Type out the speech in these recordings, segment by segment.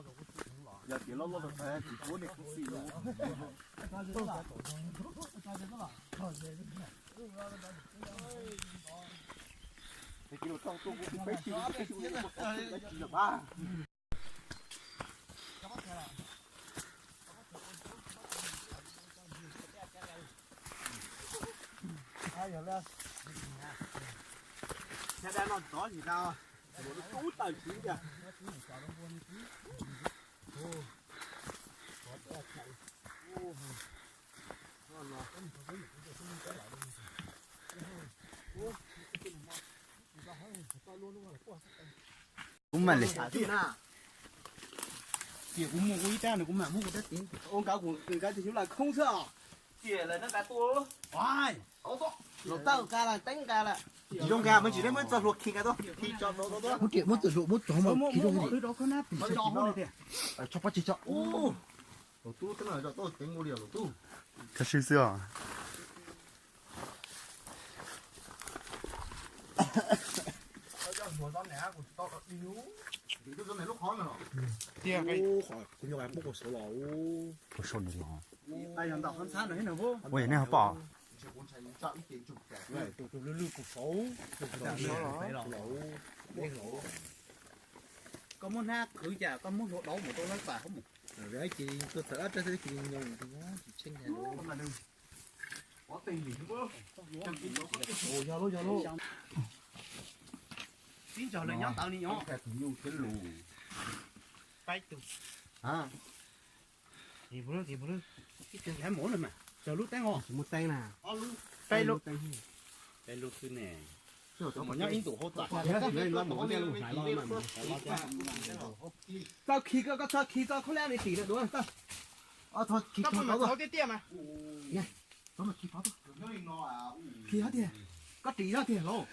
Yog tias loj loj tas tas tsis pub nej kub xim los. Ces los tau tuaj kuv peb tsis peb tsis ua tsis los pab. Xyov dab no tov tsis tau, tub tawm siv tiag. Kuv mam li. Tias kuv muaj kuv ib rab no kuv mam muab kuv rab tev. Ua nkawd kuv nkawd tus xyoob las khoob xwb os. Tias lawv nab nqa tuaj. Los tawj nqa lawm, teeb nqa lawm. Tsis zoo nqa, muab tsis muab txoj hlua khi nqa tuaj, khi tso rau tuaj. Muab riam muab txoj hlua muab tso mas khi rau hauv. Tso pob tsis tso. Los tub, tub no zov tau teev ua li los tub. Khav sib xwb os. Tiag, kuv nyuam qhuav pub kua saud los. Kua saud nws los. Ua yog nej ho pom. Tus lwj lwj kua saud. Koj muab hnab qhwv cas koj muab hlua dauv mus rau lawv pas hauv mus. Ces tuaj txawm dab tsi ces nyoos tsis tsheej. Tib ntsog lawv nyob ntawd ni nyob. Pab ib tug. Ib tug hlab mov lawm mas cog lub teeb os. Muaj teeb na. Peb lub, peb lub xwb ne. Mov nyob ib ntus hauv txaj. Txawj khi, koj txawj khi txoj khaub hlab li tim na duav. Khi tiag tiag mas. Khi tiag. Koj ris tiag lauj.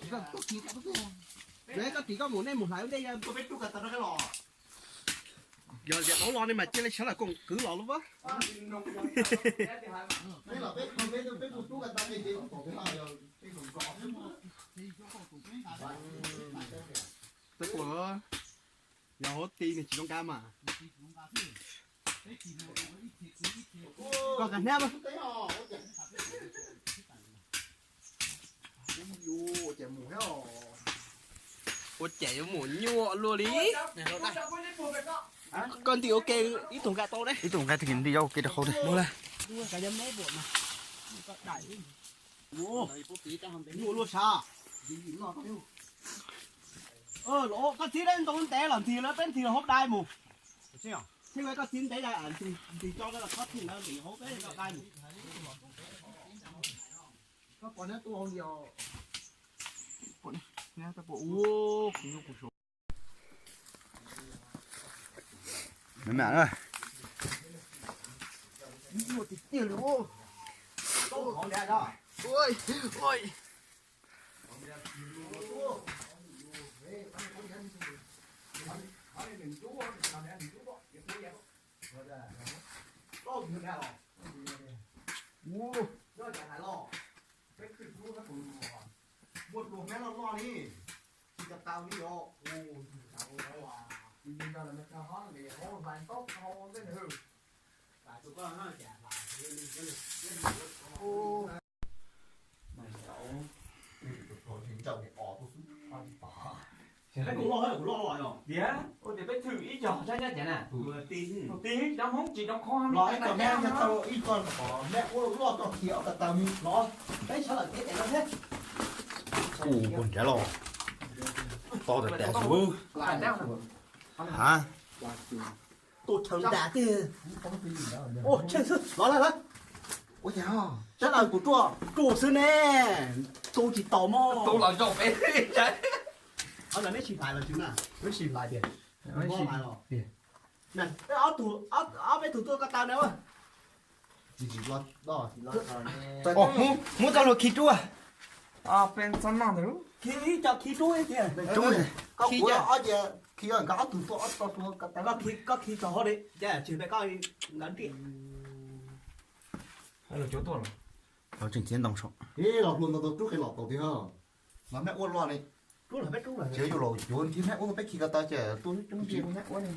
Koj ris koj mus, nej mus hlais ua ntej, peb rub ka tau rau qab los. Yog tias tau los ne mas cia li sawv los koom kwv los lub pab. Peb los peb, peb, peb kuj rub ka tau ne ces los tom peb los yog peb koom kom xwb. Peb kuj yog hauv ti nws tsis zoo nqa mas. Koj ka hnab. Ua cas yuav mus nyuaj luaj li. Koj nti ua ke ib tug nqa tau ne. Ib tug nqa tag kis nti ua ke rau hauv. Nyuaj luaj sav. Koj txib dab ntoo ntev los ntxig lawv peb ntxig los hauv dai mus. Thiab koj txib ntev dai ntxig tso los koj txib lawv ntxig hauv peb dai mus. Koj pom neb tuaj hauv nti os. Pom ne, neb pom ua kuv nyuaj kuv sav. Muaj dua hmab loj loj li, tsis tau tau li os. Kuv loj, kuv loj los yog tias, ua tias peb thwm ib co sab nyob cas na, tus tij tsis dab Hmoob tsis dab Hmoob los ib co neb tau ib co qhov neb ua loj tau khiav ko taw mus los, peb sawv daws kev cai no thiab. Ua nrad los, to tas tas xwb. Ha, tua chaw nrad tiag. Los lawm, sawv daws kuv ruaj ruaj xwb ne, tu tsis tau mog. Tu los zaum peb. Ob tug neb sim hlais los tsis na, neb sim hlais tias, ob tug, ob peb tug tuaj ko taw na. Muab txoj hlua khi rub. Khi ib co khi rub tiag. Koj khi ob tug tuaj ob txoj hlua ko taw, koj khi txog hauv li, tsis peb koj nkawd ntiag. Los tseem txiav ntoo saum. Los hlua ntau tau rub qe los tau tiag. Los neb ua luaj li. Tsis yuav laus cuav nrhiav hnab ua peb khi ko taw ces tuaj coob cia hnab ua ne.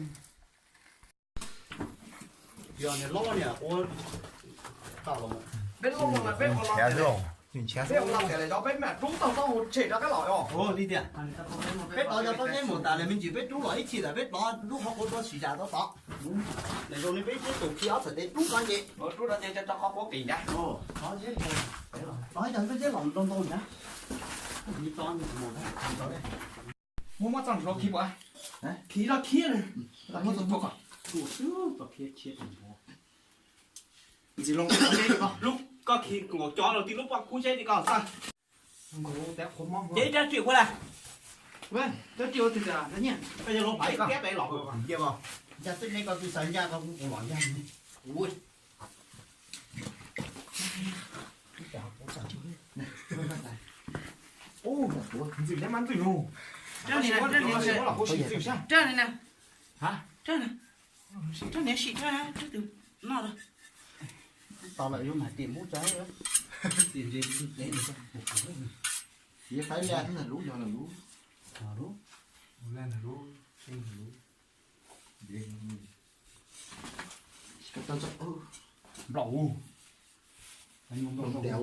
Yog niag lob niag ua tau los peb lob no peb ua los peb ua los tias lawv cov peb mam rub tau tau tshem rov qab los os. Li tias peb plov cov tsob zeb mus tas lawm me ntsis peb rub los ib txhis tas peb plov lub qhov quav rau sis zam tau tod. Lawm zoo li peb ib tug khi ob txhais tes rub qhov nce, rub rau nce rau qhov quav qis ncaj. Plov cov tsob zeb los ntau ntau ncaj. Muab muab txoj nrho khi pom, khi zoj khiab na. Muab txoj nrho kom, ntxim loo, lub koj khi nkaus cov los tij lub poj kub zeb li koj xwb. Ces rab riam ua lawm. Rab riam ua twg tias nyiaj, koj yog loo hlais ib kab pem los. Ncaj twb neb koj twb xav ncaj koj kuj los ncaj. Ntxim neb mas ntxwj no. Rab niag, rab niag, rab niag, rab niag sim rab, rab tus noj lawm. Tau lawm yuav mam tiam mub tsa. Tiam ntses tus teb. Tiav faib liaj xwb ntag lub yog lawm lub. Lub, lub, lub. Nplaum. Nplaum tias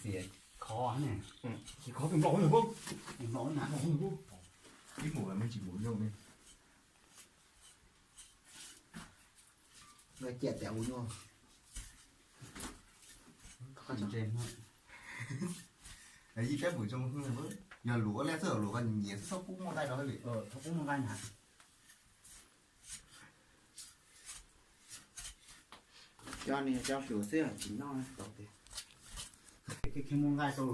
tias khov ne. Khov tus nplaum ne. Nplaum na. Ib mus me ntsis mus nyuj ne. Ciam tias ua nyuj. Yog peb mus zoo, yog luag ua lej xwb luag nyiam xwb txhob pub muaj nqaij rau li. Txhob pub muaj nqaij na. Cov niag cov hluas xwb tsis noj tau tiag. Muaj nqaij rau.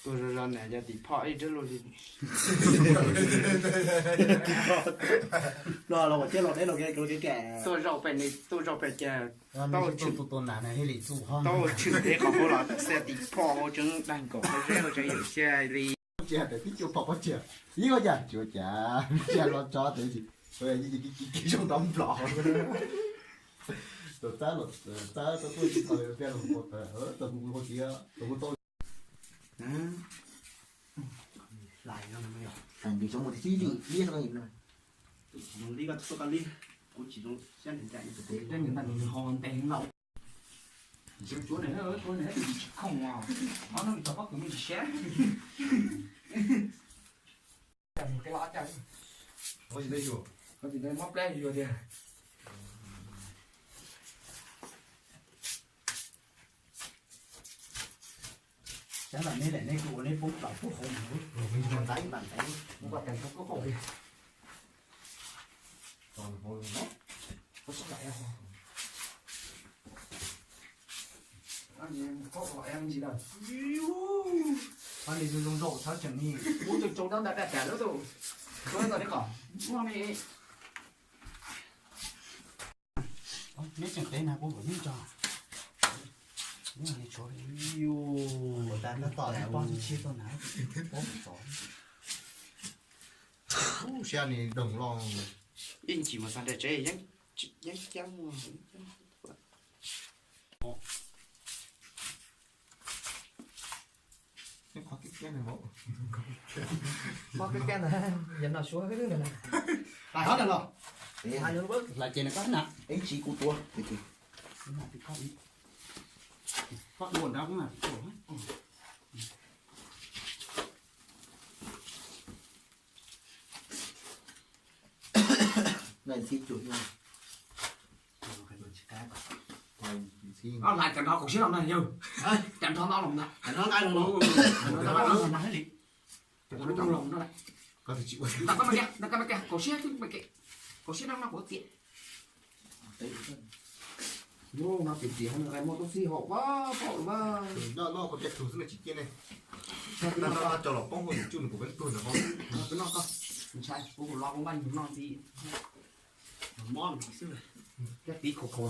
Tuaj zog zog niam yog tim phom ib rab luaj li. Los los ua ciaj los deb los ke los ke ke. Tuaj zaum pem, tuaj zaum pem ces tau tshwm, tau tshwm pem qhov hauv los xia tim phom hauv tseem dag nkaum hauv zeb hauv tseem yawm xya li. Tsis hais tias tib cuag phom pob tsag, ib ua cas tsis ua cas, tsis hais los tso tes tsis, ua cas zoo nrov nplom. Txawm txawb los txawb tau tuaj tsis tau tiag los tau kuv ua tiag tau kuv tau. Hlais no yog hlais nws tsoov mus tib li liab no. Tus tsis zoo li koj tuaj koj li, kuv tsis zoo siab ntev ntev, ntev ntev ho ntev no. Tsuav tsuav nws, tsuav nws tsis khoom os, qhov no txog pob kws me ntsis siab. Cas mus kev los cas, mob plab yuag tiag. Xav lam neb lam neb kuv ua neb poob plaws pub hauv mus. Ntaiv ntaiv ntaiv, muab koj tes rau koj hauv li. Ntsis lawm. Pab li zoo zoo zaum txhob tseem ni, kuv tseem tsaus nrab nta daj tas lawm tus. Tuaj tau li qom muaj ni. Neb tseem tev na kuv luam yeej tso. Neb tshuav li yus, tab tom poj tsis tau na, poj tsis txov. Ub, siab ni doog loj. Ib ncig mus txog nram tsev yeeb ceeb. Qhov kab kab ntawd yog noj suab ntawd. Hais hov ntawd los. Hais ces nws koj na. Ib tsiv kuv tuav. Koj dua nrad. Hlais cov nrho kaum siab los na yawg. Cov nrho no los na, cov nrho nqaij los na. Kaum siab, kaum siab no kuv txiav. Yus no tias tias nqaij muaj tub xib haum pab pom lawm. Noj noj kuv cov tug xwb no tsis cia ne. Noj noj coj los poob hauj lwm tsuj nws kuv peb tug ntawd hauv. Noj koj, ntshai kuv los kuv nqa yus noj ntxiv. Mob xwb, coj tiv khau khau.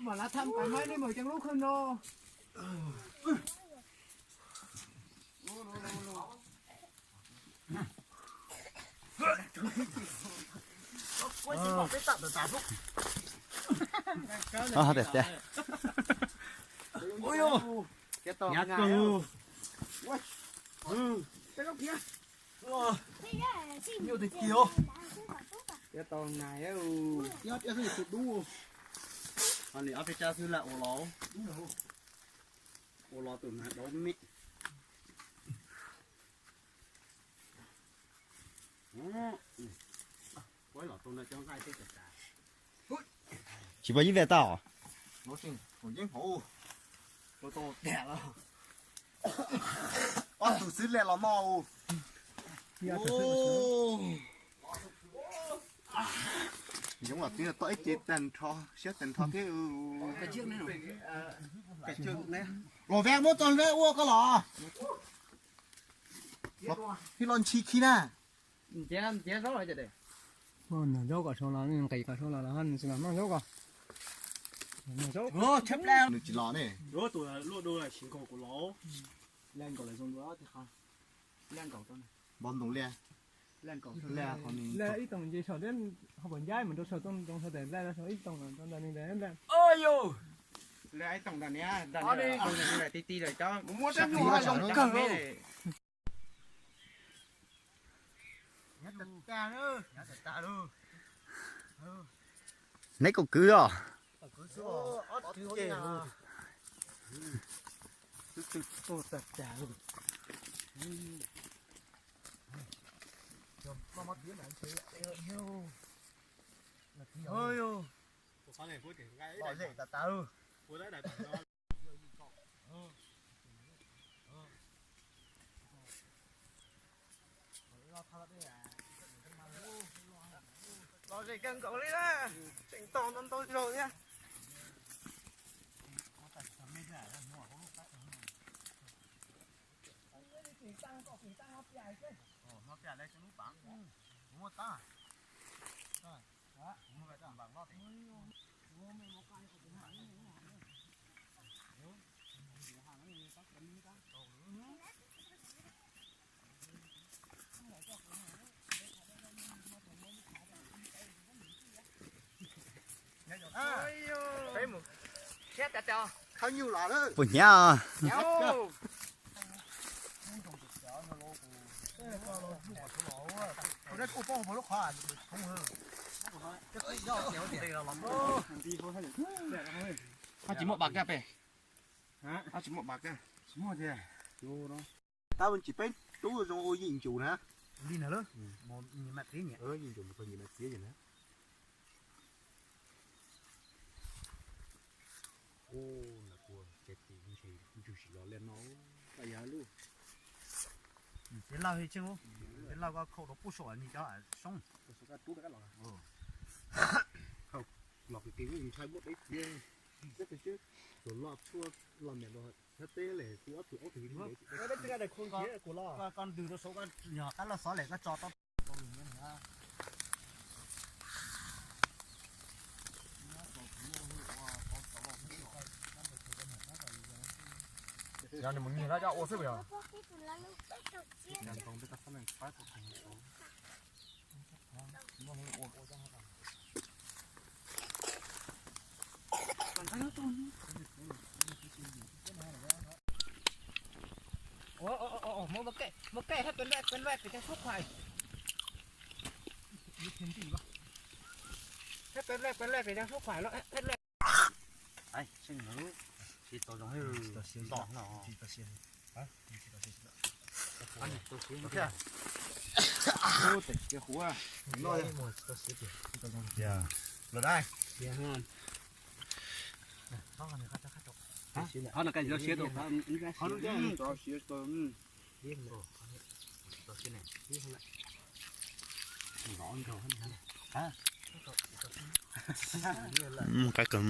Mam lav tham pais maj nej mam ceev lub khw no. Nyuj tiag tiag. Thiab tau nais, thiab thiab xwb tus dub. Ho li ob peb tsab xwb lam ua los, ua los tus nais dau me. Tsis pom ib ve tau. Ob tug xwb lej los noj. Yoov los twb tau ib ce tag nrho, siab tag nrho thiab. Los ve muab txog ve ua koj los. Thiab los ntshis khi na. Noj zaub kom sau los, nqis kom sau los, los noj zaub kom. Nws tsis los ne. Npog ntoo liaj. Ib toom ces sau thiab, ho puas ncab mus rau sau tooj ntoo sau tes nplaig rau sau ib toom ntawd ntawd. Ib toom ntawd niag ti ti lawm cov. Muab rab nyuj ho zoo kawg. Neb kuj kwv os. Lom zem kawg nkaus li na, tseem tau ntau ntau zaus thiab. Puas hnyav? Ho tsis muaj bas kab pem? Ho tsis muaj bas kab? Tab sis peb tub zoo ua yim ncuv na. Li na, yim ncuv mus txog yim mas txiab na. Ua, ntawm kuv ces tim ntshe ntswg sim los liaj no. Paj yog lub. Ces lawj tsheej, ces lawj koj khaum rau pub saum ni cov soob. Los kis kis ntshai muab deb txiav. Tsuas loj tshuaj loj niam los nyob teb li kuv ob tug aub tug kuv los. Koj ntws rau saum koj yog qab loj xov lem koj tso tau. Yog nws mus nyiag no coj ua xwb yog. Muab ke, muab ke, thab pes lej, pes lej pes cov sub khoai. Thab pes lej, pes lej pes cov sub khoai los, thab lej. Tsis tau zoo, tsis tau siav no. Tsis tau siav. Tsis tau siav. Tsis tau siav. Ub, tes kiag huv. Tsis tau zoo. Los dai. Qhov no koj tsis tau siav tau, qhov no tsis tau siav tau. Qab kawg.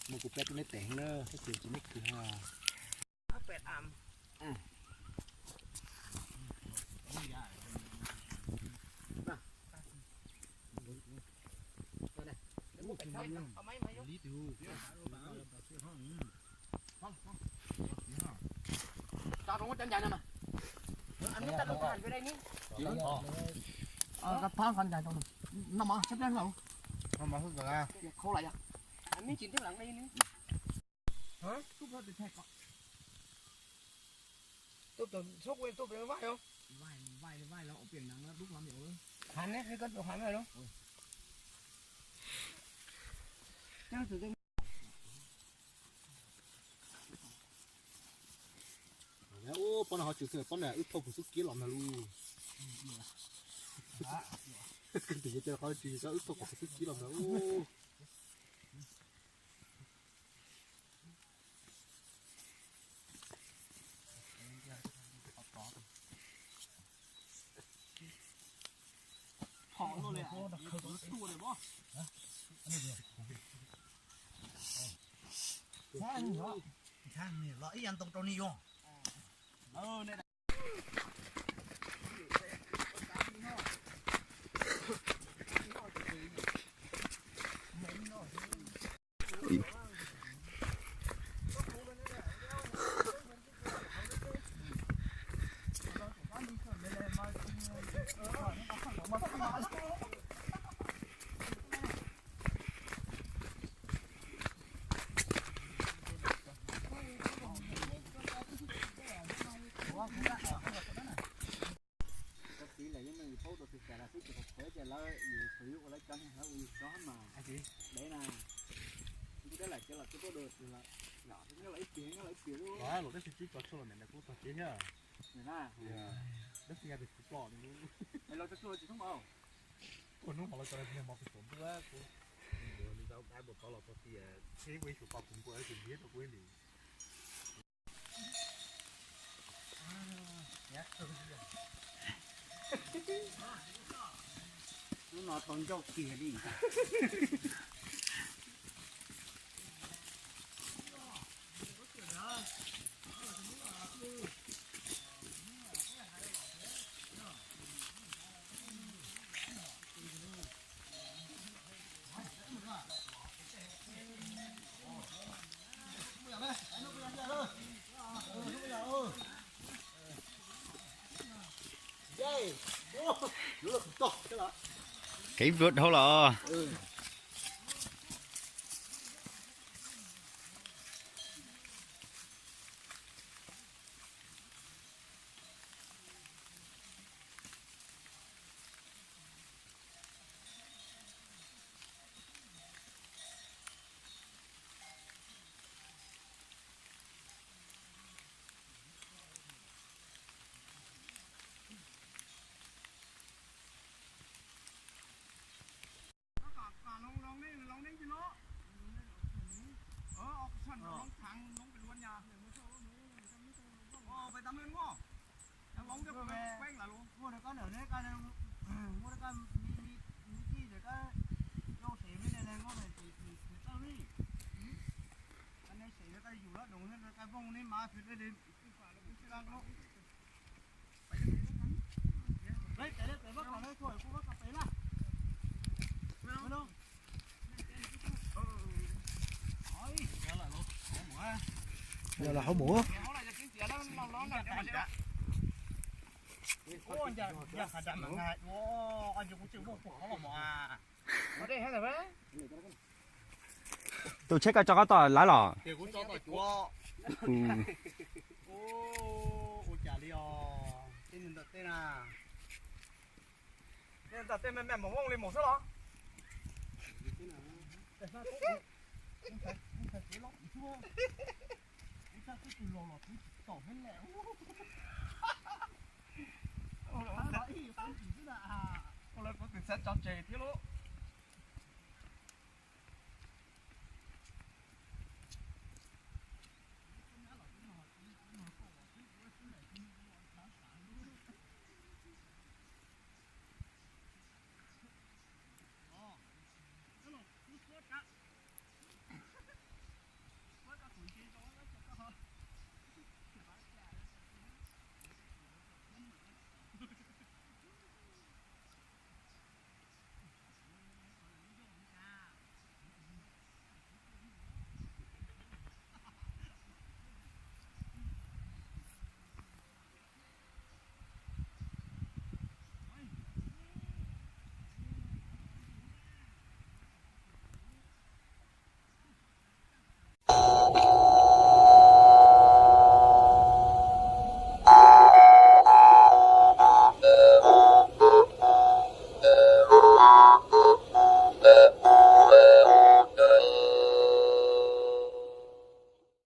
Muaj kuv peb tub neb tes na, tsis tsis neb kwv ha. Tuaj pem txhob kuv tuaj pem vaj os. Heev ne, koj tus heev na los. Ub, pob no ho tsis txog, pob no wb thauj kuv xub kiab los ntag lauj. Kwv tij, yog tias qhov tsis txog wb thauj kuv xub kiab los ntag lauj. Los ib yam ntoo rau ni yuav. Koj txiv lawm yeej meem paub rau tus kam los xwb, ces qhov tseeb ces lawv yus thaum yus ua lawv cov niag lawv ua yus tsob mas dev na. Kuv dab laim cov los tuaj tuaj dua tus los, nyob los ib tiag, nyob los ib tiag lub. Los dab tsi tsis tso tshuaj los ntawm kuv tog tsev thiab. Dab tsi nqa tus kuv ploj. Es los tso tshuaj los tsis thoob mas. Kuv hnub no los tso niag mos kuv txuam ntuj kuv li tau dab npua tod los txog tias tsheb ua ib xyuas paj kuv npua ib tug ntiag rau kuv ib li. Lub no tau ncauj kiag li. Kev vượt dhau los. Muaj rau koj ntawm ne, muaj rau koj, me tij ntawm koj yau sev me ntawd ne, nkauj ntawd tsis tawj li. Koj nej sev koj yus lab doos koj vooj nej mas. Yog los hauv mus. Tus tsheb koj tso koj tom lawv los? Ua cas li os? Tej ntawm tej me me mus vooj li mus xwb los? Ua lawv kuv tsis xav tso tseg thiab lauj.